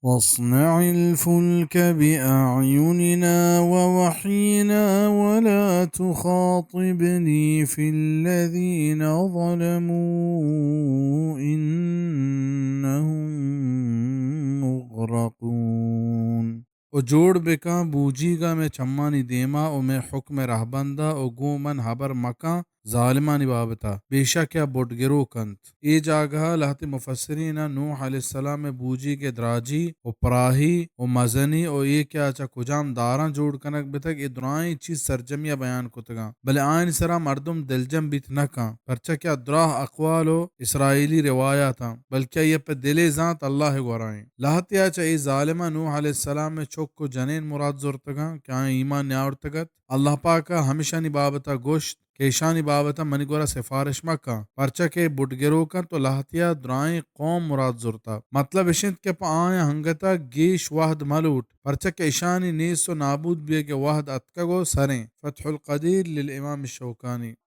واصنع الفلك بأعيننا ووحينا ولا تخاطبني في الذين ظلموا إنهم مغرقون۔ و جوڑ بکن بوجیگا مئے چمانی دیما و مئے حکم رہبندا و گوں من ہبر مکن ظالمانی بابتا، بے شک یا بڈ گروک انت۔ اے جاگہا لہتے مفسریناں نوح علیہ السلام ءِ بوجیگ ءِ دراجی و پراہی و مزنی و اے کہ آ چہ کجام داراں جوڑ کنگ بتگ، اے درائیں چیز سرجمی ءَ بیان کتگاں، بلے آیانی سرا مردم دلجم بیت نہ کن، پرچا کہ آ دراہ اقوال و اسرائیلی روایاتاں، بلکہ آئی ءَ پہ دلے زانت اللہ ءِ گورا ایں۔ لہتے ءَ چہ اے ظالماں نوح علیہ السلام ءِ چک و جنین مراد زرتگاں کہ آیاں ایمان نیاورتگ ات۔ اللہ پاک ءَ ہمشانی بابت ءَ گوشت کہ ایشانی بابت ءَ منی گورا سفارش مکن، پرچا کہ اے بڈ گروک انت و لہتیا درائیں قوم مراد زرتہ۔ مطلب اش انت کہ پہ آیاں انگت ءَ گیش وہد مہ لوٹ، پرچا کہ اشانی نیست و نابود بیگ ءِ وہد اتکگ و سریں۔ فتح القدیر للامام الشوکانی۔